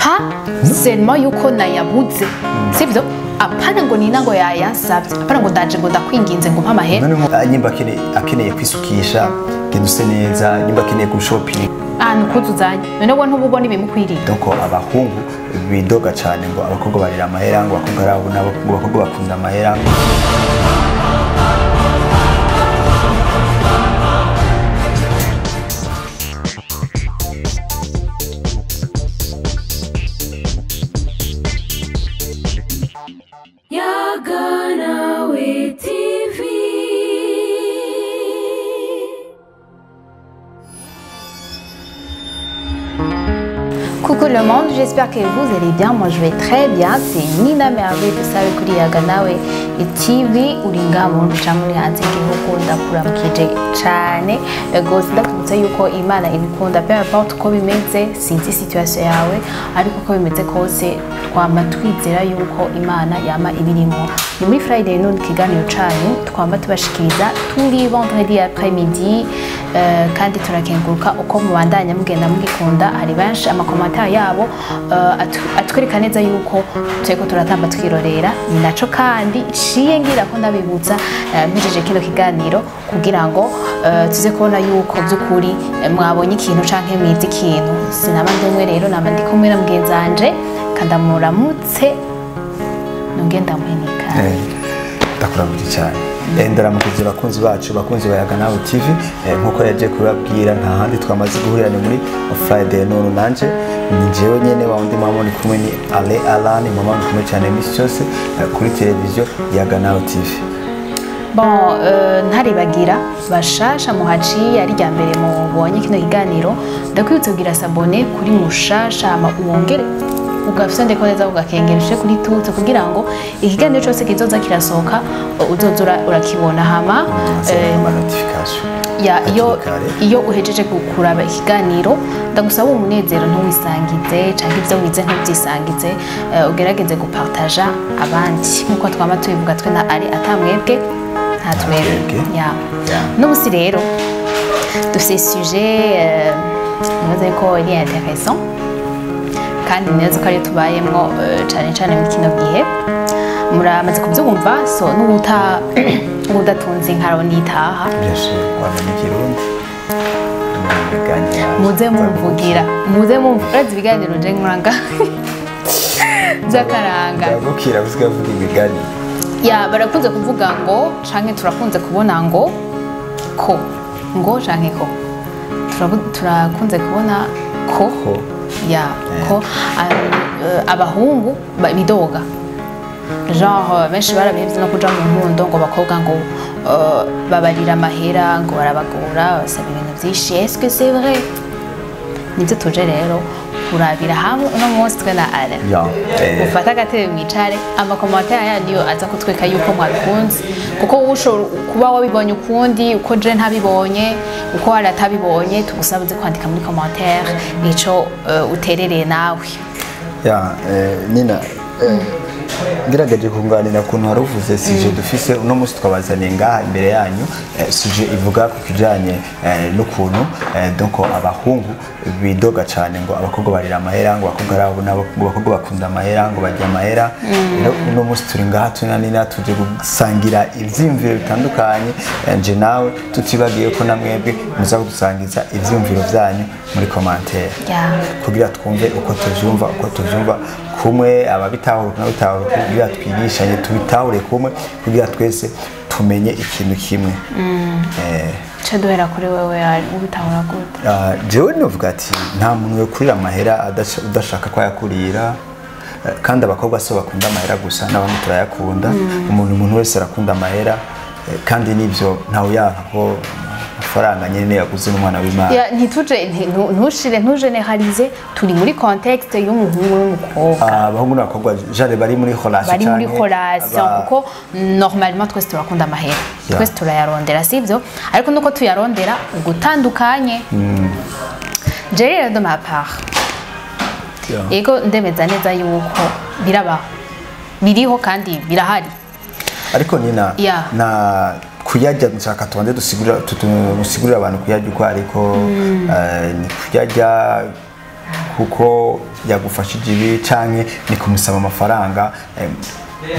Pa seulement yuko nayabuze, sivyo? Apana ngo nina ngo yayansavye, apana ngo ndaje ngo ndakwinginze ngo mpa amahera. None nyimba akeneye kwisukisha, genda use neza, nyimba akeneye gushopping. Ah, nukuzuzanye. None we ntububona ibimukwiriye. Donc abahungu bidoga cyane ngo abakobwa barira amahera, ngo abakobwa arabo nabo, ngo abakobwa bakunda amahera. Yaganawe TV. Coucou le monde, j'espère que vous allez bien. Moi je vais très bien. C'est Nina Merveille de Sawe kuri Yaganawe TV. Uringa muntu cyangwa uri hanze y'igihugu, ndakuramukije cyane rwose, ndakubutsa yuko Imana ibikunda, peu importe uko bimeze, sinzi situation yawe, ariko uko bimeze kose twama twizera yuko Imana yama ibirimo. Ni muri Friday noon, ikiganiro canyu twama tubashikiriza tous vendredi après-midi, kandi turakenguruka uko mubandanya mugenda mugikunda. Hari benshi ama commentaires yabo atwereka neza yuko turiko turatamba twirorera. Ni naco kandi ciye ngira ko ndabibutsa mpejeje kino kiganiro kugira ngo tuze kubona yuko by'ukuri mwabonye ikintu canke mwize ikintu. Sinaba ndi umwe rero, naba ndi kumwe na mugenzi wanje, kandamuramutse nonge ndamuhenika. Ndakuramutse cyane. Ndaramukije abakunzi bacu, bakunzi ba Yaganawe TV, nkuko yaje kubabwira nta handi twamaze guhurira ni muri Friday none nanje ni jewe nyene wa undi mama ni kumwe ni Ale Alan, mama ni kumwe cyane imisi yose kuri televiziyo Yaganawe TV. Bon, ntaribagira bashasha muhaciye ari rya mbere mubonye kino kiganiro, ndakwibutsa kugira s'abonner kuri mushasha, hama uwongere ugafise ndeko neza ugakengera ushe kuri tutse kugira ngo ikiganiro cyose kizoza kirasohoka uzozura urakibona. Hama ama notification ya iyo uhejeje kuraba ikiganiro, ndagusaba umunezero ntuwisangize canke ivyo wize ntubyisangize, ugerageze gupartaja abandi nkuko twama tubivuga twe na ari atamwebwe nta twebwe. Ya n'ubusi rero dufise sujet nibaza ko iri intéressant kandi neza ko ariyo tubayemwo cane cane muri kino gihe. Muramaze kubyumva, so n'ubuta udatunze inkaro nitaha. Bien sûr, wamenye ikirundi. Muze mumvugira, muze mumvugira ibiganiro je nkuranga by'akaranga. Ndagukira usigaye uvuga imigani. Ya barakunze kuvuga ngo canke turakunze kubona ngo ko ngo canke ko turakunze kubona ko ya ko abahungu bidoga, genre benshi barabihevye no kuja mu nkundo ngo abakobwa ngo babarira amahera, ngo barabagora, basaba ibintu vyinshi. Est-ce que c'est vrai? Nivyo tuje rero kurabira hamwe uno munsi twe na Ale. Mufate agatebe mwicare, ama commentaires yanyu aza kutweka yuko mwabikunze, kuko ushobora kuba wabibonye ukundi, uko je ntabibonye, uko wari atabibonye, tugusaba uze kwandika muri commentaire ico uterereye nawe. Ya Nina, ngerageje kunganira kuntu haruvuze sujet dufise uno munsi twabazaniye ngaha imbere yanyu, sujet ivuga ku kijanye n'ukuntu donc abahungu bidoga cyane ngo abakobwa barira amahera, ngo abakobwa arabo nabo, ngo abakobwa bakunda amahera, ngo barya amahera. Rero uno munsi turi ngaha turi na Nina tuje gusangira ivyiyumviro bitandukanye, nje nawe tutibagiye ko namwebwe muza kudusangiza ivyiyumviro vyanyu muri commentaire kugira twumve uko tuvyumva, uko tuvyumva kumwe, ababitahura n'abitahura, kugira twigishanye tubitahure kumwe, kugira twese tumenye ikintu kimwe. Cyo duhera kuri wewe ubitahura gute? Jewe novuga ati nta muntu yokurira amahera udashaka ko yakurira, kandi abakobwa so bakunda amahera gusa n'abandi turayakunda. Umuntu wese arakunda amahera, kandi nivyo ntawe yanka ko amafaranga nyene yaguze n'umwana w'Imana. Ya ntituje ntushire ntugeneralize, turi muri contexte y'umuhungu n'umukobwa. Abahungu n'abakobwa jare bari muri relation, bari muri relation, kuko normalement twese turakunda amahera, twese turayarondera, sivyo? Ariko nuko tuyarondera ugutandukanye. Je rero de ma part, ego ndemeza neza yuko birabaho, biriho kandi birahari. Ariko Nina, na kuyarya nshaka tubanze dusigurira abantu kuyarya uko, ariko ni kuyarya kuko yagufashije ibi canke ni kumusaba amafaranga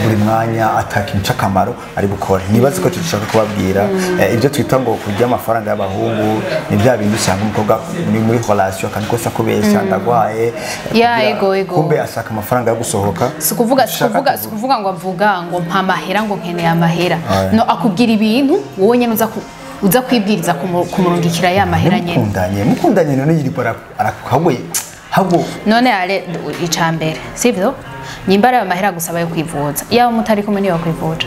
buri mwanya atakintu c'akamaro ari bukore. Nibaze ko dushaka kubabwira ibyo twita ngo kurya amafaranga y'abahungu ni bya bindi usanga umukobwa ni muri relation akantu kose akubeshya ndagwaye, Ya, ego, ego. kumbe ashaka amafaranga yo gusohoka. Sikuvuga Ushaka sikuvuga kuvuga. Sikuvuga ngo avuga ngo mpa amahera, ngo nkeneye amahera. Aye. No akubwira ibintu wowe nyene uza kwibwiriza kumurungikira ya mahera nyene. Mukundanye none yiriko arakahubwo ahubwo. None ale icambere sivyo, nyimba ari ayo mahera gusaba yo kwivuza, yaba mutari kumwe niyo kwivuza.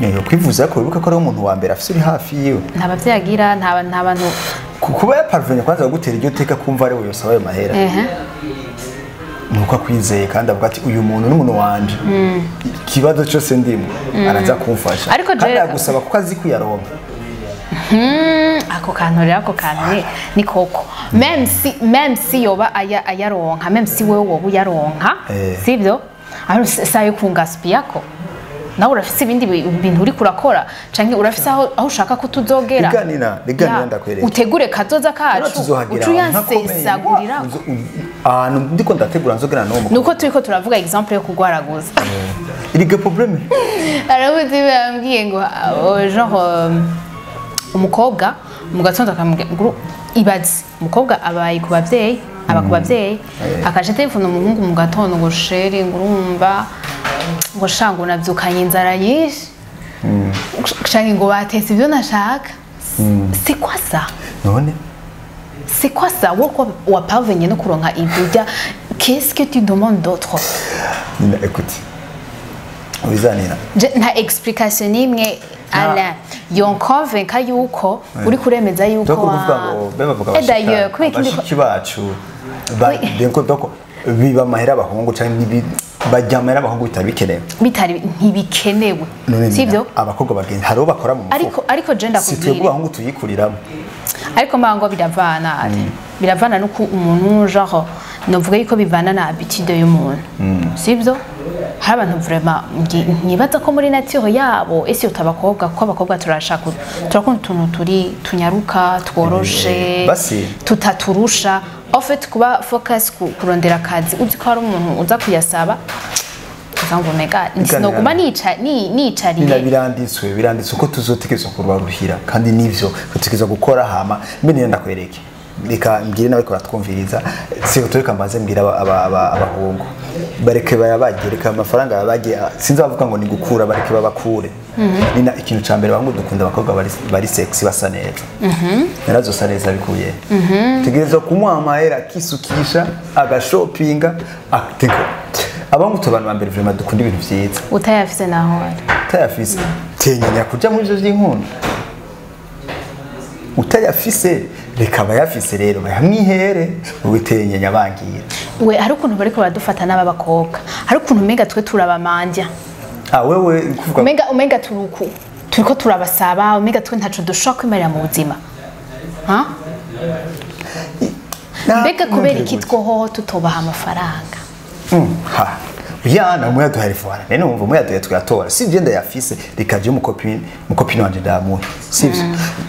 Yo kwivuza ko wibuka ko ari umuntu wa mbere afise uri hafi yiwe. Nta bavyeyi agira, nta bantu. Kuba yaparvenye kwanza kugutera iryo teka kumva ari we yosaba ayo mahera, nuko akwizeye kandi avuga ati uyu muntu n'umuntu wanje, ikibazo cyose ndimo araza kumfasha. Ariko kandi agusaba kuko azi kuyaronka. Ako kantu rero, ako kantu ni koko, même si yoba ayaronka, même si wewe woba uyaronka, sivyo, ariko si ayo kungaspiyako. Nawe urafise ibindi bintu uriko urakora canke urafise aho ushaka ko tuzogera. Riganira Ya, ndakwereka. Utegure kazoza kacu. Tuzohagira uca ahantu hakomeye. uyansesagurira. Ahantu ndiko ndategura nzogera n'uwo mukobwa. Nuko turiko turavuga exemple yo kugwaraguza. Erega problème Arabuze bambwiye ngo genre umukobwa mu gatondo akamubwira ngo ibaze umukobwa abaye ku bavyeyi, aba ku bavyeyi, akaje telefone umuhungu mu gatondo ngo chéri, ngo urumva, ngo sha, ngo navyukanye inzara nyinshi, canke ngo batetse ibyo nashaka. C'est quoi ça? None C'est quoi ça? Wowe waparvenye no kuronka ibyo urya, qu'est-ce que tu demandes d'autre? Nina, écoute, ubizanira. Nta explication n'imwe, Alain, yonconvainca yuko uri kuremeza yuko Doko kuvuga ngo be bavuga Eh, d'ailleurs, kubera ikindi bashiki bacu donc doko biba amahera abahungu canke bajya amahera abahungu bitari bikenewe. Bitari ntibikenewe. None Nina, sivyo? Abakobwa bagenda hariho bakora mu mufuko. Ariko je Si twebwe ndakubwira abahungu tuyikuriramo. Ariko mbango biravana, Ale. Biravana nuko umuntu, genre novuga yuko bivana na habitude y'umuntu, sivyo? Hari abantu vraiment nyibaza ko muri nature yabo ese utabakobwa, kuko abakobwa turashaka, turakunda utuntu turi tunyaruka tworoshe, Basi. tutaturusha. En fait, kuba focus kurondera akazi uzi ko hari umuntu uza kuyasaba, uza ngo mega sinoguma Nina nicariye. Biranditswe ko tuzotegerezwa kubaruhira kandi nivyo tutegerezwa gukora. Hama mbe nina ndakwereke, reka mbwire nawe ko batwumviriza, si reka mbanze mbwire abahungu bareke bayabagiye, reka amafaranga yabagiye, sinzi bavuga ngo ni gukura, bareke babakure. Nina, ikintu ca mbere, abahungu dukunda abakobwa bari sexy, basa neza. Narazosa neza bikuye tegerezwa kumuha amahera akisukisha, agashopinga, atego. Abahungu tu abantu ba mbere vraiment dukunda ibintu vyiza. Utayafise naho ari Utayafise tenyenya kuja muri ivyo vy'inkundo. Utayafise reka abayafise rero bayamwihere, ubitenyenya bangira. We hari ukuntu bariko baradufata n'ab'abakobwa, hari ukuntu umenga twe turabamandya. Ah, wewe kuvuga. Umenga turuku turiko turabasaba, umenga twe ntaco dushobora kwimarira mu buzima. Ha? Mbega kubera iki twohoho tutobaha amafaranga? Ha yana muyaduha telefone nene, umva, muyaduha tuyatora, sivyo? Ndayafise, reka je mukopine wanje ndamuhe, sivyo?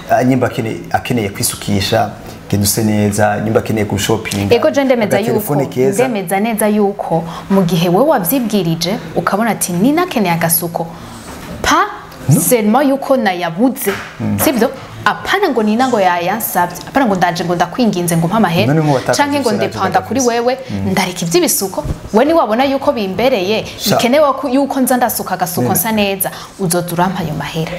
Ah, nyimba akeneye kwisukisha, genda use neza, nyimba akeneye gushopinga, Ego, je ndemeza yuko agatelefone keza. Ndemeza neza yuko mu gihe wewe wavyibwirije ukabona ati ninakeneye agasuko, pas seulement yuko nayabuze, sivyo? Apana ngo nina ngo yayansavye, apana ngo ndaje ngo ndakwinginze ngo mpa amahera, None nk'uwatakaje canke ngo ivyo nanje ndepanda kuri ndagafise. wewe, ndareka ivy'ibisuko. We ni wabona yuko bimbereye, bikenewe yuko nza ndasuka agasuko nsa neza, uzoza urampa ayo mahera,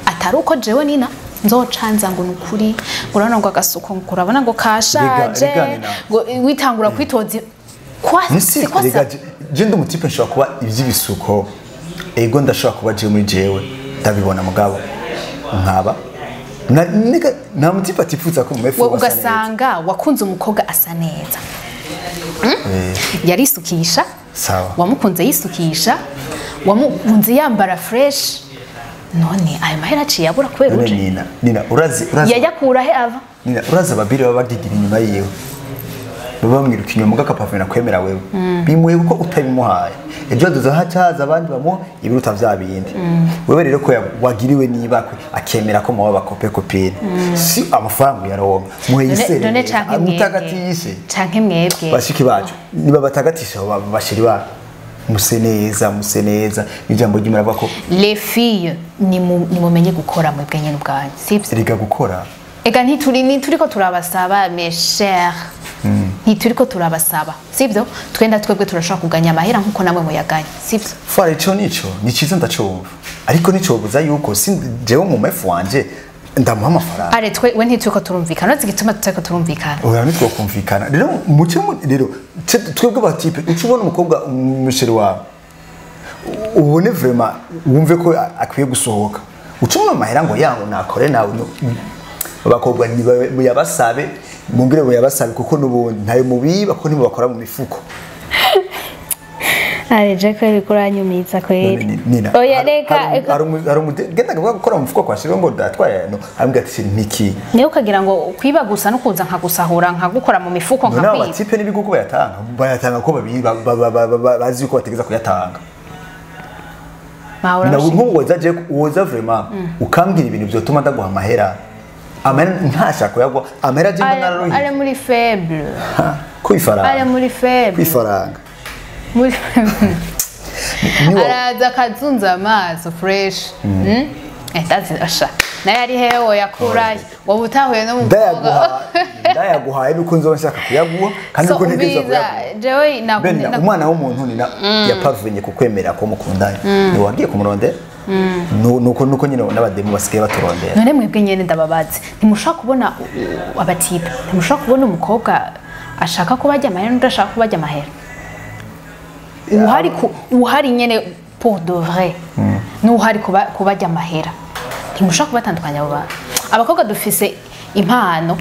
atari uko jewe nina nzocanza ngo nukuri urabona ngo agasuko, ngo urabona ngo kashaje, Rega Nina. ngo witangura kwitoza kwa Nisi c'est quoi rega ça? je ndi umutipe nshobora kuba iby'ibisuko, ego, ndashobora kuba jewe muri jewe ndabibona, mugabo nkaba nta mutipe atifuza ko mu We ugasanga wakunze umukobwa asa neza, yarisukisha. Sawa. Wamukunze yisukisha, wamukunze yambara fresh, none ayo mahera aciye abura kubera None uje. Nina, urazi Yayakura he ava? Nina, urazi ababiri baba bagigira inyuma yiwe. Bamwiruka inyuma gakapavena kwemera wewe. Bimuhe kuko utabimuhaye. Ejo duza hacaza abandi bamuha ibiruta vya bindi. Wewe rero ko wagiriwe nibakwe akemera ko muba bakope kopine. Si amafaranga yaronka. Muhe yisere. None canke mwebwe. Mutagatishe. Canke mwebwe. Bashiki bacu niba batagatisha bashiri ba museneza museneza ijambo ry'Imana avuga ko les filles ni mumenye gukora mwebwe nyene ubwanyu. Sivyo? Riga gukora. Ega ntituriko turabasaba mes chers. Ntituriko turabasaba. Sivyo? Twenda twebwe turashaka kuganya amahera nkuko namwe muyaganya. Sivyo? Fara ico nico ni ciza ndacumva. Ariko nicobuza yuko jewe mu mefu wanje ndamuha amafaranga. Are twe we ntituriko turumvikana. Uzi igituma tutariko turumvikana? Oya nitwo kumvikana. Rero muce rero twebwe batipe ucubona umukobwa umusheri wawe ubone vraiment wumve ko akwiye gusohoka. Ucumva amahera ngo yango nakore nawe abakobwa nibayabasabe mungire buyabasabe kuko nubundi ntayo mubiba ko ntibakora mu mifuko. Are je kweri kuranyumiza kweri. Oya reka genda gukora mu mifuko kwashira ngo datwaye no ambwira ati niki. Niyo ukagira ngo kwiba gusa no kuza nkagusahura nkagukora mu mifuko nkakwiba. No abatipe n'ibigugu bayatanga ko babiba bazi ko bategeza kuyatanga. Mahora nkuwo zaje woza vraiment ukambwira ibintu byotuma ndaguha amahera. Amahera ntashaka yagwa amahera je nararuhi. Ari muri faible. Kwifaranga. Ari muri faible. Kwifaranga. Muri araza akazunza amaso fresh. Ndazi asha. Naye ari hewe yakuraye. Wowe utahuye no mukobwa. Ndayaguhaye nuko nzo nshaka kuyaguha kandi uko ntegeza kuyaguha. Jewe nakunda umwana w'umuntu ni yapavenye kukwemera ko mukundanye. Ni wagiye kumurondera? Nuko nyine n'abademu basigaye baturondera. None mwebwe nyene ndababaze. Ntimushaka kubona abatipe. Ntimushaka kubona umukobwa ashaka ko bajya amahera n'udashaka ko bajya amahera. Uhari nyene pour de vrai. N'uhari kubajya amahera. Ntimushaka kubatandukanya abo bantu. Abakobwa dufise impano.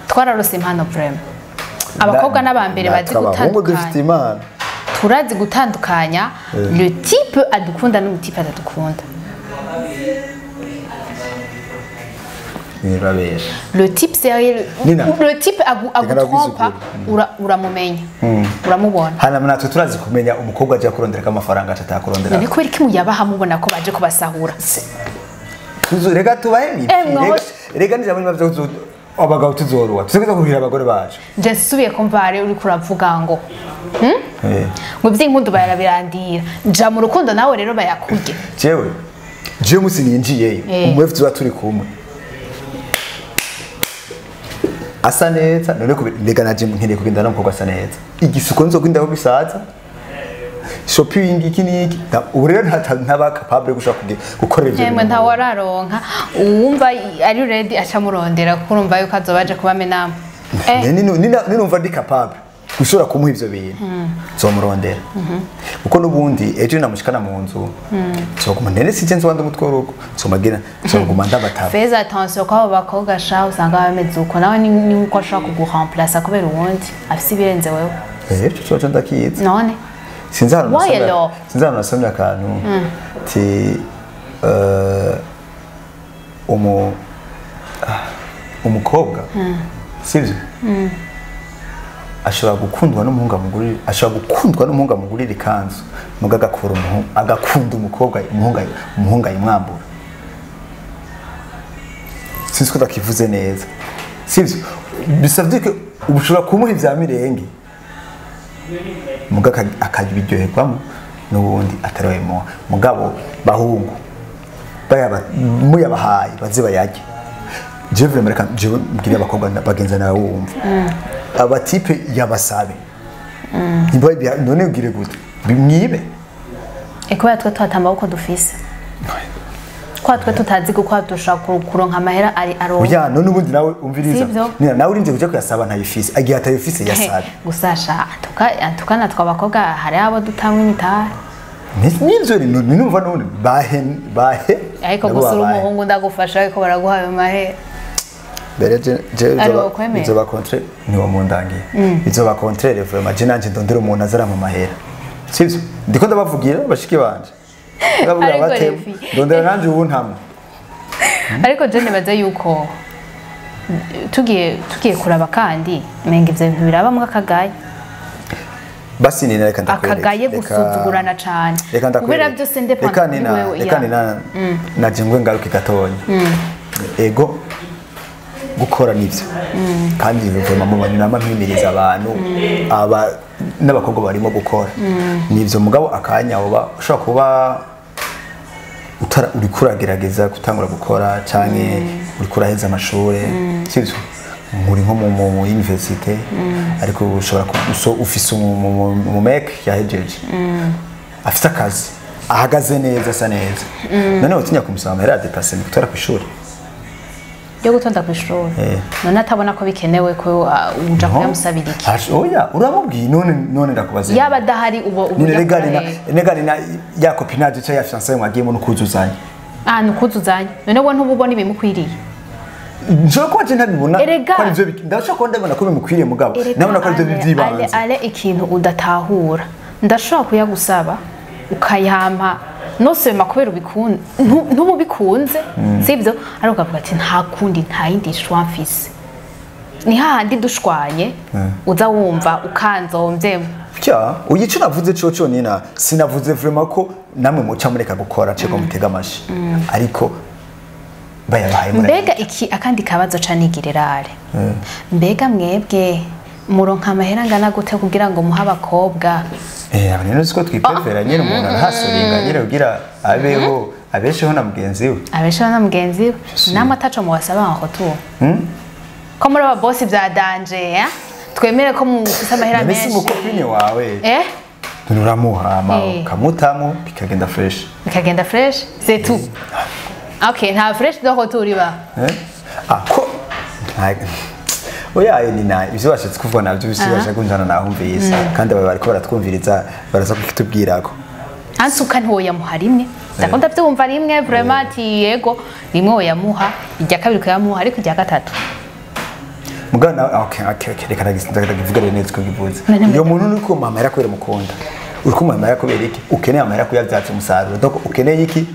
Twararose impano vraiment. Abakobwa n'abambere bazi gutandukanya. Turazi gutandukanya le type adukunda n'umutipe atadukunda. Le type sérieux, le type agutrompa uramumenya. Uramubona. Hana natwe turazi kumenya umukobwa aje kurondera amafaranga atakurondera. None kubera iki muyabaha mubona ko baje kubasahura? Rega tubahe mi. Rega nijambo bavyo abagabo tuzoruwa. Tuzogeza kugira abagore bacu. Je nsubiye kumva ari uri kuravuga ngo ngo by'inkundu bayarabirandira. Nja mu rukundo nawe rero bayakurye. Jewe musi ninjiyeyo. Umwe tuba turi kumwe. Asa neza none kubega naje nkeneye kugenda n'umukobwa asa neza. Igisuko nzogenda ko bisaza. Shopping iki niki. Ubu rero ntaba capable gushaka gukora ivyo. Yemwe nta wararonka uwumva ari ready aca murondera kuko urumva yuko azobaje kubamenama. Ninumva ndi capable gushobora kumuha ivyo bintu. Nzomurondera. Kuko nubundi ejo namushikana mu nzu. Nzoguma nene sije nzwanda umutwe w'urugo. Nzomagira nzoguma ndabataba. Fais attention ko abo bakobwa sha usanga bameze uko nawe ni uko ashaka kuguramplacer kubera uwundi afise ibirenze wewe. Ico cyo ndakizi. None sinzi ahantu nasomye akantu ti umukobwa sivyo ashobora gukundwa n'umuhungu amugurira ashobora gukundwa n'umuhungu amugurira ikanzu muga agakura umuhungu agakunda umukobwa umuhungu ayimwambura. Sinzi ko ndakivuze neza sivyo bisavye ko ubushobora kumuha ivya mirenge muga akabiryoherwamo n'ubundi ataroyemo mugabo bahungu muyabahaye baze bayarye. Je veux me je mbwira abakobwa bagenza nawe wumva abatipe yabasabe none ugire gute bimwibe kubera twe twatamba uko dufise kwa twe tutazi kuko dushaka kuronka amahera ari aronka. Oya none ubundi nawe umviriza nawe urinze kuja kuyasaba ntayifise agiye atayifise yasabe gusasha tukana twabakobwa hari abo dutangwa imitari nivyo ninumva none bahe ariko gusura umuhungu ndagufasha ariko baraguha ayo mahera Bere je izoba contre ni wa mundangiye izoba contre vraiment je nanje ndondera umuntu azara mu mahera sivyo ndiko ndabavugira bashiki banje ndavuga bate ndondera nanje ubu ntamwe ariko je nibaza yuko Tugiye kuraba kandi menga ivyo bintu birabamwe akagaye. Basi nina reka ndakwereke. Akagaye gusuzugurana cane. Reka ndakwereke. Kubera byose ndepanda kuri wewe. Reka nina naje ngwe ngaruke gatonya. Ego gukora nivyo. Kandi vraiment mu bantu nama mpimiriza abantu aba n'abakobwa barimo gukora. Nivyo mugabo akanya oba ushobora kuba uri kuragerageza gutangura gukora canke uri kuraheza amashure sivyo muri nko mu university ariko ushobora kuso ufise mu mek yahejeje afite akazi ahagaze neza asa neza none utinya kumusaba amahera ya déplacement gutora kw'ishuri yo gutonda kw'ishuri none atabona ko bikenewe ko uja kuyamusabira iki oya uramubwiye none ndakubaza yaba adahari ubo nega nina ya copinage cya ya fiancé mwagiyemo nukuzuzanya nukuzuzanya none we ntububona ibimukwiriye nshobora kuba je ntabibona ko arivyo ndashobora kuba ndabona ko bimukwiriye mugabo nabona ko arivyo bivyibanze ale ikintu udatahura ndashobora kuyagusaba ukayampa no sema kubera ubikunda ntububikunze sivyo ariko ukavuga ati nta kundi nta yindi shwa mfise ni hahandi dushwanye uza wumva ukanzomvyemo cya uyico navuze coco nina sinavuze vraiment ko namwe muca mureka gukora ceko mutega amashi ariko bayabaye muri mbega iki akandi kabazo canigirerare mbega mwebwe muronka amahera angana gute kugira ngo muha abakobwa abantu siko twiprefera nyine umuntu arahasuringa nyine kugira abeho abesheho na mugenzi we namwe ataco mubasaba ngo tu ko muri aba boss bya danger twemere ko mufise amahera menshi nese umukopine wawe uramuha ukamutamo bikagenda fresh c'est tout. Okay, nta fresh do retour iba ko oya nina ivyo bashatse kuvuga navyo bisibasha kunjana nahumvise kandi aba bariko baratwumviriza baraza kukitubwirako ansuka ntiwoyamuha rimwe ndakunda byumva rimwe vraiment ati yego rimwe woyamuha irya kabiri kuyamuha ariko irya gatatu mugana okay reka ndagivuga neza ko givuze iyo muntu uri kumpa amahera kubera mukunda uri kumpa amahera kubera iki ukeneye amahera kuyabyaza umusaruro donc ukeneye iki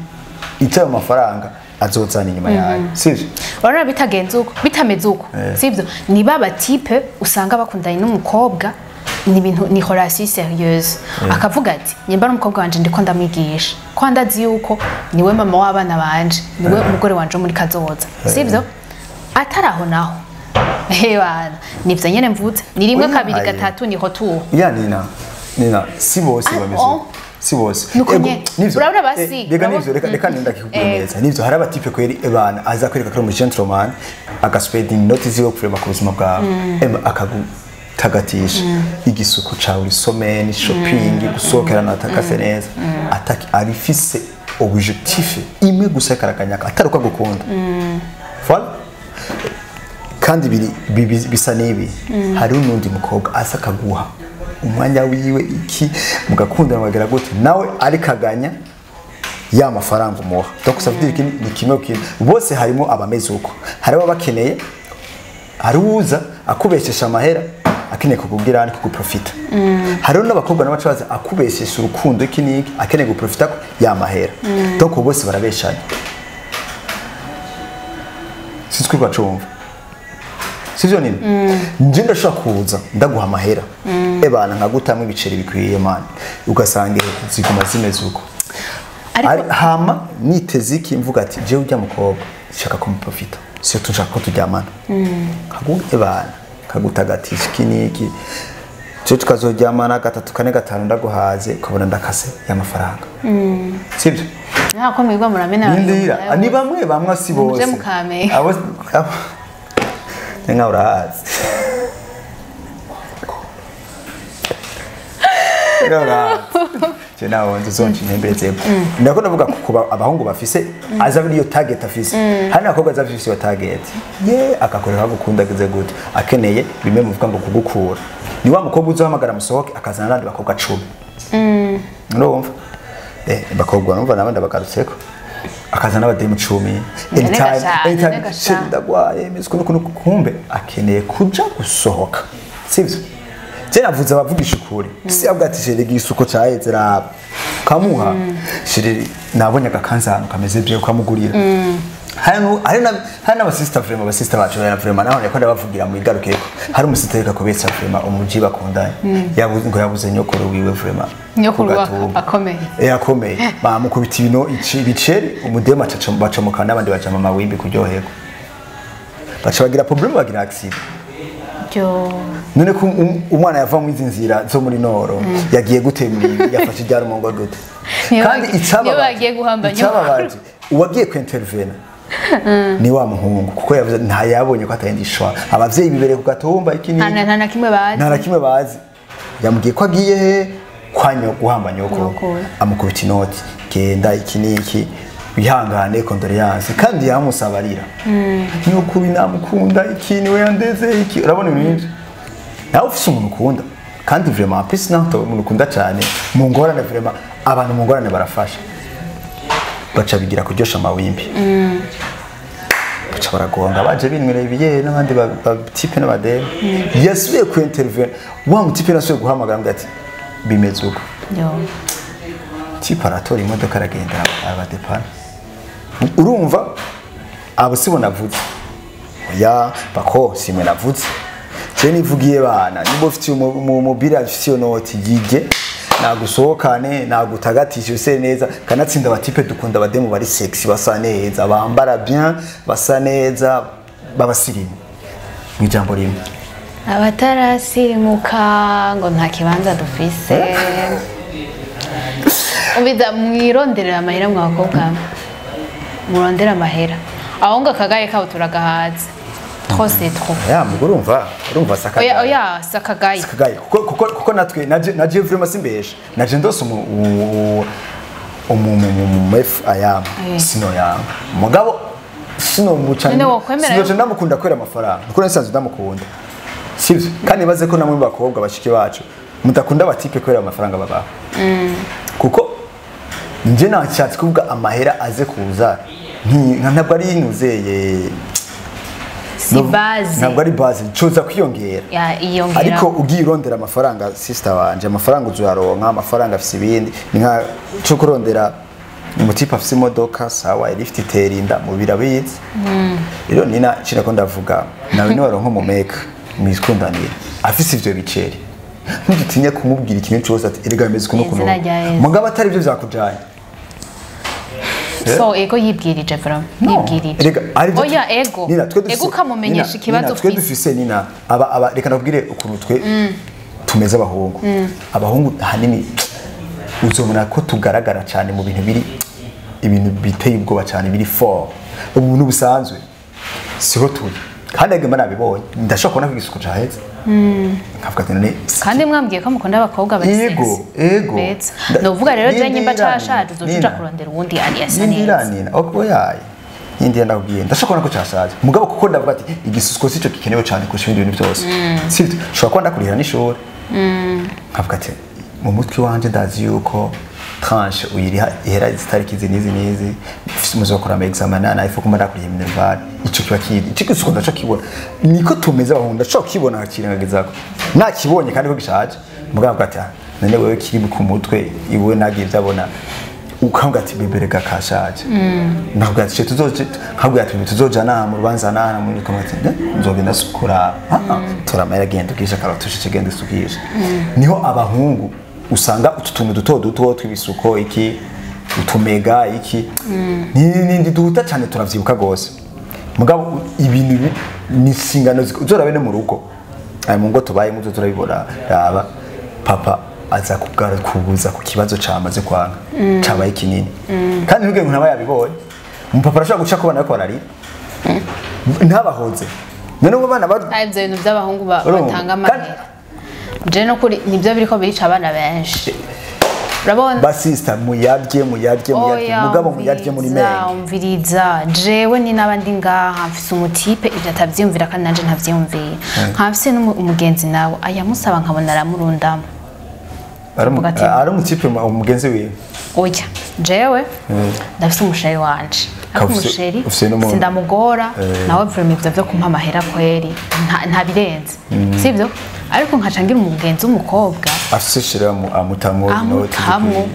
icyo amafaranga azozana inyuma yayo sivyo urabona bitagenze uko bitameze uko sivyo ni baba type usanga bakundanye n'umukobwa ni ibintu ni relation sérieuse akavuga ati nyimba n'umukobwa wanje ndiko ndamwigisha ko ndazi yuko niwe mama w'abana banje niwe umugore wanje muri kazoza sivyo ataraho naho bana nivyo nyene mvutse ni rimwe kabiri gatatu ni retour ya nina si bose bameze si bose urabona basi reka nivyo reka nenda kikubwira neza nivyo hari abatipe kweri ebana aza kwereka ko mu gentleman agaspending notice ziwe kurema ku buzima bwawe akagutagatisha igisuko cawe isomeni shopping gusohokerana atakase neza ataki arifise objectif imwe gusa karakanyaka ataruka gukunda voilà kandi bisa nibi hari unundi mukobwa asa kaguha umwanya wiwe iki mugakundana bagera gute nawe ari kaganya ya mafaranga umuha donc ça veut dire que ni kimwe kimwe bose harimo abameze uko hari abakeneye hari uza akubeshesha amahera akeneye kukubwira ari kuguprofita hari n'abakobwa n'abacaza akubeshesha urukundo iki niki akeneye guprofita ya mahera donc bose barabeshanya sitwe kwacumva sivyo nini nje ndashaka kuza ndaguha amahera ebana nkagutamwe ibiceri bikwiye man ugasanga ziguma zimeze uko ariko hama niteze iki mvuga ati je ujya mukobwa shaka kumuprofita sio tunshaka ko turyamana kagu ebana kagutagatisha iki niki je tukazoryamana gatatu kane gatanu ndaguhaze ukabona ndakase y'amafaranga sivyo nako mwigwa muramena ndira ni bamwe bamwe si bose abo nka urahazi je nawe nzonje ntembereze ndako ndavuga kuba abahungu bafise aza niyo target afise hari nakobwa aza afise iyo target ye akakorera gukunda geze gute akeneye bimwe muvuga ngo kugukura ni wa mukobwa uzohamagara musohoke akazana n'abandi bakobwa 10 urumva bakobwa numva nabandi bakarutseko akazana abademu 10 anytime ndagwaye miziko no kumbe akeneye kuja gusohoka sivyo je navuze abavugisha ukuri si avuga ati shere gisuko caheze raba kamuha shere nabonye agakanza ahantu kameze byo kamugurira Hari n'abasista vraiment, abasista bacu bara vraiment naho nako ndabavugira mu igarukeko. Hari umusista reka kubetsa vraiment umuji bakundanye. Yabuze ngo yabuze nyokuru wiwe vraiment. Nyokuru Ku gatumba. akomeye. Akomeye. Bamukubita ibino ibiceri umudema aca bacamuka n'abandi baca mama wimbi kuryoherwa. Baca bagira problème, bagira accident. Yo. None ko umwana yava mu izi nzira zo muri noro yagiye gute muri yafashe ibyaro mu ngo gute? Niyo Kandi niyo bagiye guhamba nyokuru. Icababaje uwagiye kwintervena ni wa muhungu, kuko yavuze nta yabonye ko atayindi shwa, abavyeyi bibereye ku gatumba iki Nta ni nta na kimwe bazi. Nta na kimwe bazi. Yamubwiye ko agiye he kwa guhamba nyoko, Nyokuru. amukubita inoti, genda iki n'iki, wihangane, condoléance, kandi yamusaba arira, nyokuru namukunda iki, niwe yandeze iki. Urabona ibintu nk'ivyo, nawe ufise umuntu ukunda, kandi vraiment en plus nawe utaba umuntu ukunda cyane mu ngorane, vraiment abantu mu ngorane barafasha. Baca bigira kuryosha amawimbi, baca baragonga, baje binywera ibiye n'abandi ba type n'abademu. Yasubiye ku intervene wa mutipe, nasubiye guhamagara ngo ati bimeze uko. Yo. Type aratora imodoka aragenda abadepana. Urumva abo sibo navuze, oya bako simwe navuze, je nivugiye bana niba ufite umubiri afite iyo noti yige nagusohokane nagutagatisha use neza. Kanatsinda abatipe dukunda abademu bari sexy, basa neza, bambara bien, basa neza, babasirimu mu ijambo rimwe. Abatarasirimuka ngo nta kibanza dufise. Umviza, mwironderera amahera mwa bakobwa mwe. Murondera amahera aho ngo akagaye kabo turagahaza, trop c'est trop. Ya mugo urumva saka. Oya oya, sakagaye. Kagaye kuko natwe naje vraiment simbesha, naje ndose umu F ayam sino yanga mugabo sino muca. None wokwemera Sino je ndamukunda kwera amafaranga, kuko nasanzwe ndamukunda, sivyo? Kandi baze ko namwe bakobwa bashiki bacu mudakunda abatipe kwera amafaranga babaha, kuko nje nashatse kuvuga amahera aze kuza ntabwo ari nuzeye. Si base. Ntabwo ari base, coza kwiyongera. Ya, iyongera. Ariko ugiye urondera amafaranga, sister wanje, amafaranga uzoyaronka, amafaranga afise ibindi. Ni nka cyo kurondera umutipe afise imodoka, sawa, lift itera inda mu birabizi. Rero nina kina ko ndavuga nawe niwaronka umumeka mwikundanire afise ivyo biceri, ntudutinye kumubwira ikintu cyose ati erega bimeze kuno kuno. Izina rya Yesu. Mugabo atari byo vyakujanye. So ego yibwirije vraiment. No. Yibwirije. Erega ari byo. Oya, ego. Nina, twe dufise Ego ukamumenyesha Nina, ikibazo Nina, twe ufise. dufise Nina aba reka ndabwire ukuntu twe tumeze abahungu. Abahungu ahanini uzobona ko tugaragara cyane mu bintu biri ibintu biteye ubwoba cyane, biri fort, ubuntu busanzwe siho turi. Kandi agema nabibonye, ndashobora kubona ko igisuko caheze nkavuga ati none Kandi mwambwiye ko mukunda abakobwa bari Ego, sexy. ego. Beza. Novuga rero je nyimba cashaje uzoca uja Nina. kurondera uwundi ari asa neza. Nindira nina oyaye nindira ndakubwiye ndashobora kubona ko cyashaje, mugabo kuko ndavuga ati igisuko sico gikenewe cyane kurusha ibindi bintu byose, sibyo? Ushobora kuba ndakurihira n'ishuri, nkavuga ati mu mutwe wanje ndazi yuko tranche uyiriha ihera zitariki izi n'izi n'izi, muzokora ama examen na ifu kuma ndakuriha minerval. Ico kiba kiri ico gisuko ndaco kibona. Niko tumeze abahungu, ndaco kibona nkakirengagizako nakibonye kandi ko gishaje, mugabo avuga ati "Ah, none wewe kiri ku mutwe iwe nagiye byabona." Ukavuga ati beberega kashaje, nakubwira ati tuzoje, nkabwira ati tuzojana mu rubanza nana muri kamwe, ati nzogenda sukura. Tora amahera, genda ugisha karoti ushike, genda usukisha. Niho abahungu usanga utu tuntu duto duto tw'ibisuko iki utumega iki ni duhuta cyane, turavyibuka gose. Mugabo ibintu ni inshingano uzorabe no mu rugo aya mu ngo tubayemo uzo turabibona. Raba papa aza kubwara kubuza ku kibazo camaze kwanga cabaye kinini, kandi ntugire ngo ntaba yabibonye. Umupapa arashobora guca kubana ariko bararira ntabahoze, none ubu abana Ari ibyo bintu by'abahungu Urumva? batanga amahera, je no kuri nibyo biriko birica abana benshi, urabona? Basista muyarye muyarye muyarye, Oya, mugabo muyarye muri umviriza, menge. Umviriza, jewe ni n'abandi ngaha mfise umutipe ibyo atavyiyumvira kandi nanje ntavyiyumvira, nkaba mfise n'umugenzi nawe ayamusaba nkabona aramurundamo. Uvuga ati- Ari umutipe umugenzi wiwe? Oya, jewe ndafise umusheri wanje, ariko umusheri ufise sindamugora nawe vraiment ivyo vyo kumpa amahera kweri ntabirenze, sivyo? Ariko nkaca ngira umugenzi w'umukobwa afise shira amutamwo. Amutamwo.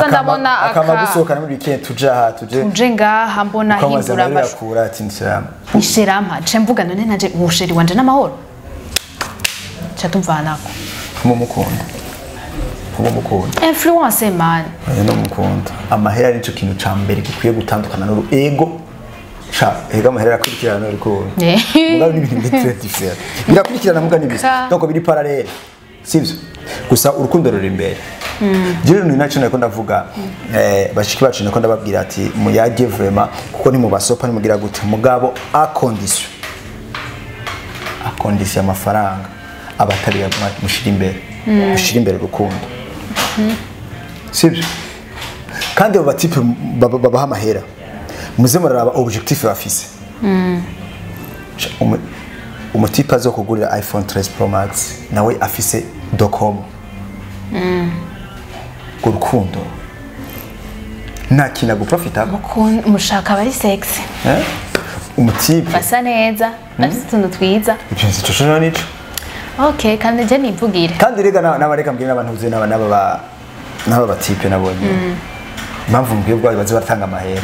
Ndabona akama gusohokana muri weekend, tuja aha, tuje tuje ngaha, mbona ukamaze hindura amarira amashu akura ati nshiramo. Nishirampa nce mvuga none nanje umuchéri wanje n'amahoro, nca tumvanako. Kumumukunda, kumumukunda. Influence, man. Oya, numukunda. Amahera nico kintu ca mbere gikwiye gutandukana n'uru ego sha. Ego, amahera arakurikirana n'urukundo. Mugabo ni ibintu biri très différent, birakurikirana muga nibisa. Donc biri parallèle, sivyo? Gusa urukundo ruri imbere. Jewe ni naco nako ndavuga, bashiki bacu nako ndababwira ati muyage vraiment, kuko ni mu basopa nimugira gute, mugabo à condition amafaranga abatari mushira imbere, mushira imbere urukundo, sivyo? Kandi abo batype babaha amahera, muze muraraba objectif bafise. Umutype azokugurira iPhone 13 Pro Max nawe afise docomo, urwo rukundo nta kintu aguprofitako. Mushaka abari sexy. Eh? Umutype basa neza, bafite utuntu twiza. Ibyo nzi ico nico. Okay, kandi je nivugire. Kandi rega n'abareka mbwira n'abantu uzi n'aba batype nabonye, impamvu mbwiye ubwo baze baratanga amahera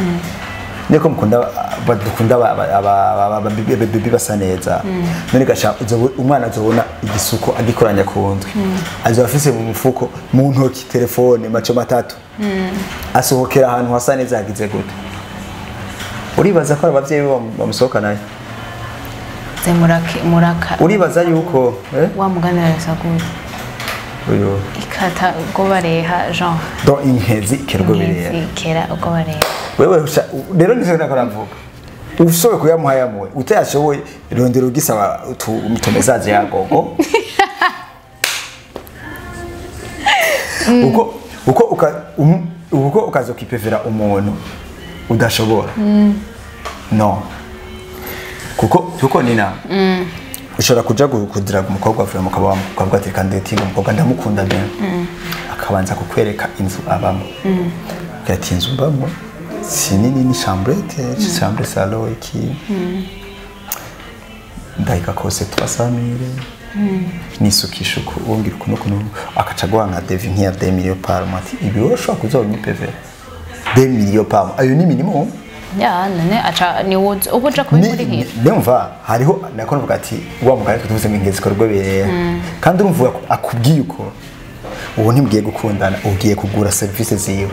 niko mukunda dukunda ababibi basa neza. None gasha umwana azobona igisuko agikoranya ku ndwi, azoba afise mu mufuko, mu ntoki telefone maco matatu, asohokera ahantu hasa neza, yagize gute? Uribaza ko abavyeyi be bamusohokanayo? Ze murake muraka. Uribaza yuko Wa mugani arasagura. Uyu Ikata ubwo bareha genre. Do inkezi ikerwa birera. Inkezi ikera ubwo bareha. Wewe rero nivyo nako navuga, ushoboye kuyamuha yamuwe, utayashoboye rondera ugisaba utumesaje yagogo uko uko ukazokipevera umuntu udashobora no kuko nina ushobora kuja kudiraga umukobwa avuye mukaba ukavuga ati kandi tinga umukobwa ndamukunda bien, akabanza kukwereka inzu abamo, ati inzu mbamo si nini, ni chambrette, chambre salon, iki ndahika kose 300 mille, nisukisha uku, wongera uku n'uku n'uku, akaca aguha nka devis nk'iya 2 millions par mois, ati ibi wowe ushobora kuzonyipevera 2 millions par mois? Ayo ni minimum. Ya none aca ni wo uba uja kubimurihira. Ndumva hariho nako navuga ati wa mugani tuvuze ngo ingezi ikorwa birera, kandi urumva akubwiye uko ubu ntimugiye gukundana, ugiye kugura serivisi ziwe.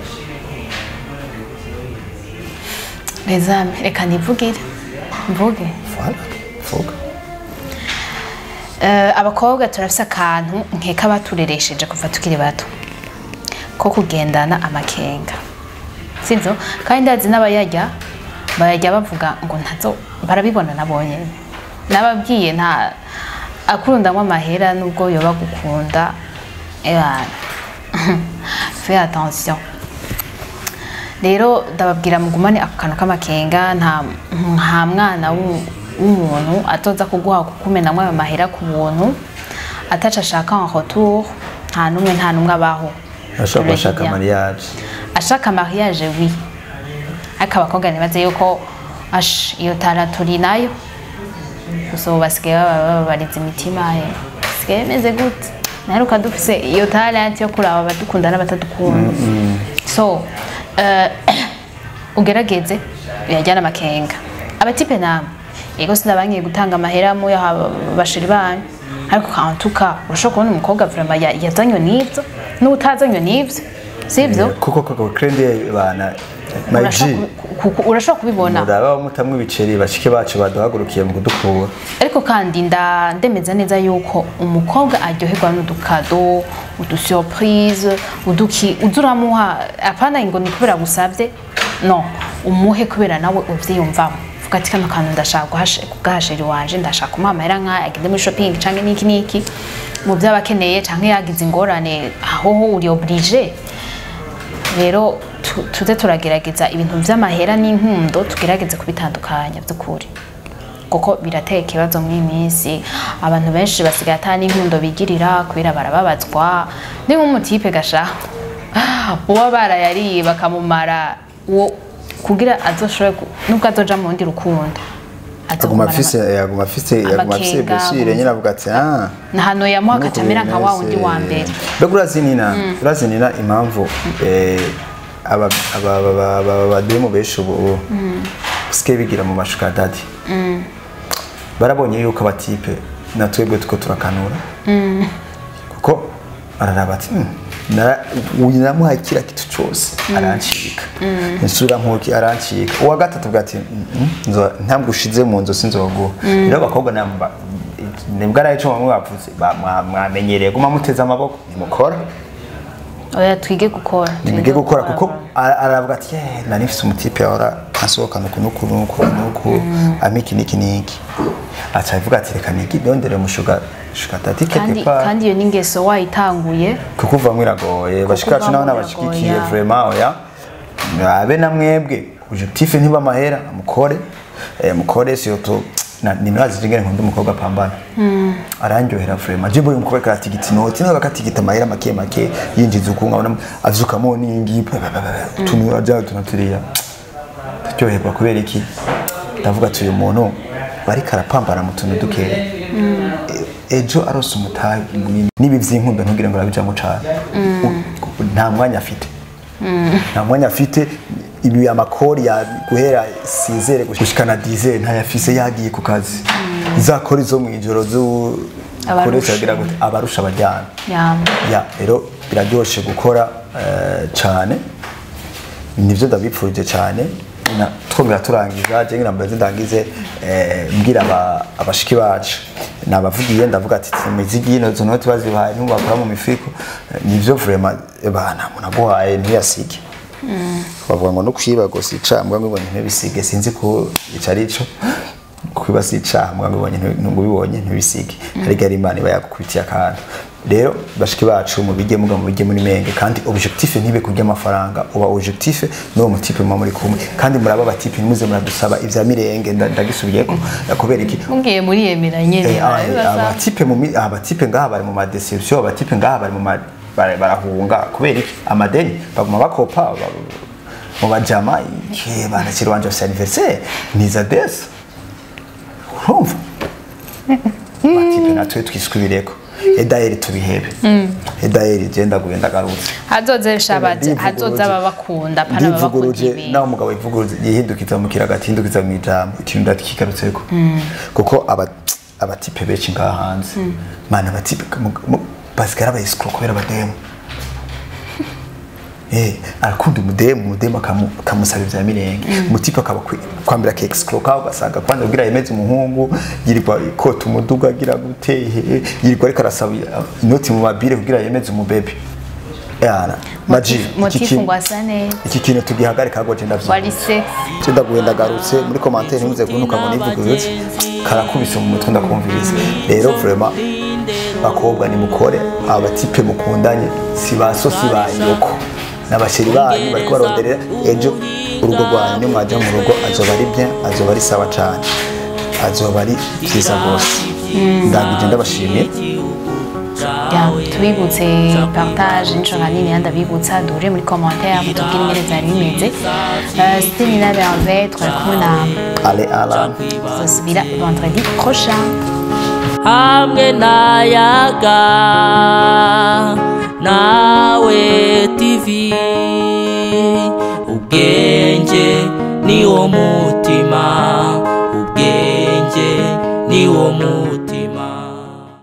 Rezame, reka nivugire mvuge. Voilà, vuga. Abakobwa turafise akantu nkeka batureresheje kuva tukiri bato ko kugendana amakenga, sivyo? Kandi ndazi n'abayarya bayarya bavuga ngo ntazo barabibona nabonye nababwiye nta akurundamwo amahera nubwo yoba gukunda. Ebana, fais attention. Rero ndababwira mugumane ako kantu k'amakenga. Nta mwana w'umuntu atoza kuguha kukumenamwo ayo mahera ku buntu ataca ashaka en retour. Nta n'umwe, nta n'umwe abaho. Ashobora kuba ashaka mariage. Ashaka mariage, oui, ariko abakobwa ntibaze yuko ash iyo tara turi nayo gusa. Ubu basigaye baba bababariza imitima, bisigaye bimeze gute? Naheruka dufise iyo talent yo kuraba abadukunda n'abatadukunda. So ugerageze uyajyane amakenga. Abatype namwe, yego sinabangiye gutanga amahera muyaha bachéri banyu, ariko en tout cas urashobora kubona umukobwa vraiment yazanywe n'ivyo n'utazanywe n'ivyo, sivyo? Kuko koko crendi bana my G. Urashobora kubibona. Muraba mutamwe ibiceri bashike bacu baduhagurukiye mu kudukura. Ariko kandi ndemeza neza yuko umukobwa aryoherwa n'uducadeau, udusurprise, uduki uza uramuha. Apana ngo ni kubera gusabye, no umuhe kubera nawe uvyiyumvamo. Vuga ati kano kantu ndashaka kugaha chéri wanje, ndashaka kumuha amahera nk'aya agende muri shopping canke niki niki mu vyo aba akeneye, canke yagize ingorane aho ho uri obligé. Rero tuze turagerageza ibintu vy'amahera n'inkundo, tugerageze kubitandukanya vy'ukuri, kuko birateye ikibazo muri iyi minsi. Abantu benshi basigaye ata n'inkundo bigirira kubera barababazwa. Ni nk'umutype gasha uwo barayariye bakamumara uwo kugira azoshobore nubwo azoja mu rundi rukundo. Aguma afise blessure nyine, avuga ati ah, na hano yamuha akacamera nka wa wundi wa mbere. Mbega urazi Nina impamvu aba aba aba aba bademu benshi ubu basigaye bigira mu ma sugar daddy? Barabonye yuko aba type na twebwe tuko turakanura, kuko bararaba ati: Uyu namuhaye kila kitu cyose, arancika, insura nkuki arancika." Uwa gatatu bwa ati: Ntabwo ushize mu nzu sinzoguha." Rero abakobwa namba nibwo ari ico bamwe bavuze, mwamenyereye guma muteze amaboko, nimukora. Oya, twige gukora. Nimige gukora, kuko aravuga ati: "Yeah, nari mfise umu type yahora ansohokana uku n'uku n'uku n'uku, ampa iki n'iki n'iki." Aca avuga ati: "Reka nigi ndondere mu sugar daddy quelque Kandi part." Kandi iyo n'ingeso wayitanguye, Kuko uvamwo iragoye. Bashika bacu nabo kuvamwo nabashigikiye. biragoye. Vraiment, oya, abe na mwebwe objectif ntiba amahera, mukore, mukore. Surtout ni nurazi ingene nkunda umukobwa apambana, arandyohera vraiment. Je mbonye umukobwa karatigita inoti, nawe akatigita amahera make make, yinjiza uku, nkabona avyuka morning utuntu aja tunaturiya, ndaryoherwa. Kubera iki? Ndavuga ati: "Uyu muntu bariko arapambana mu tuntu dukeya, ejo arose umutahe munini." Nibi vy'inkundo ntugire ngo arabijamwo cane. Nta mwanya afite, nta mwanya afite. Ibi amakori ya guhera sizere gushikana dize ntayafise, yagiye ku kazi, za kori zo mwijoro zo Abarusha. koresha agira gute, abarusha abajyana. Ya, rero biraryoshe gukora cane, nivyo ndabipfurije cane. Twongera turangiza, je ngira mbaze ndangize, mbwira abashiki bacu nabavugiye, ndavuga ati: "Imizigi ino zo noti bazibahaye ntubakora mu mifiko." Nivyo vraiment, bana muntu aguhaye ntiyasige. Bavuga ngo no kwiba gusa icaha, mbwa ngo ibonye ntibisige. Sinzi ko ico ari ico kwiba si icaha, mbwa ngo ibonye ngo ubibonye ntibisige. Ariko ari Imana iba yagukubitiye akantu. Rero bashiki bacu, mubijye muga mubijye muri menge, kandi objectif ntibe kurya amafaranga, uba objectif n'uwo mu type muba muri kumwe. Kandi muraba aba type, ntimuze muradusaba ivya mirenge. Ndagisubiyeko kubera iki? Mugiye muriyemera nyene. Aba type aba type ngaha bari mu ma déception, aba type ngaha bari mu ma barahunga. Kubera iki? Amadeni baguma bakopa mu bajama ke bana wanje afise anniversaire niza desa. Urumva aba type natwe twisubireko edayeri, tubihebe edayeri. Je ndaguye ndagarutse. Hazoze shabaje, hazoza ababakunda, pana ababakunda. Ndivuguruje. Ibintu Naho umugabo yivuguruje, yihindukiza mu kirago, atihindukiza mu ijambo, ikintu ndakigarutseko, kuko aba type benshi ngaha hanze, mana, aba type basigara aba escroc kubera abademu. Arakunda umudemu, umudemu akamusaba ivya mirenge, umu type akaba kwambira ka escroc, ugasanga kwanza kugira yemeze umuhungu yirirwa kota umuduga, agira gute, yirirwa ariko arasaba inoti mu mabire kugira yemeze umubebe. Yana maji iki motifu kintu ngo asa neza. Iki kintu tugihagarika ahubwo, je ndavyibuka. Wari sexy. Je ndaguye ndagarutse. Muri commentaire ntimuze kunuka ngo nivugurutse, karakubise mu mutwe, ndakumviriza. Rero vraiment, bakobwa, nimukore. Aba type mukundanye si ba so, si ba nyoko, n'aba chéri banyu bariko baronderera ejo urugo rwanyu. Nimwaja mu rugo azoba ari bien, azoba ari sawa cane, azoba ari vyiza gose. Ndangije, ndabashimiye. Ya, tubibutse partage nico hanini, ndabibutsa duhure muri commentaire mutubwire ingene vyari bimeze. C'était Nina Merveille, twari kumwe na Ale Alan. Tuzosubira vendredi prochain. Hamwe n'ayaga nawe TV, ubwenge ni wo mutima, ubwenge ni wo mutima.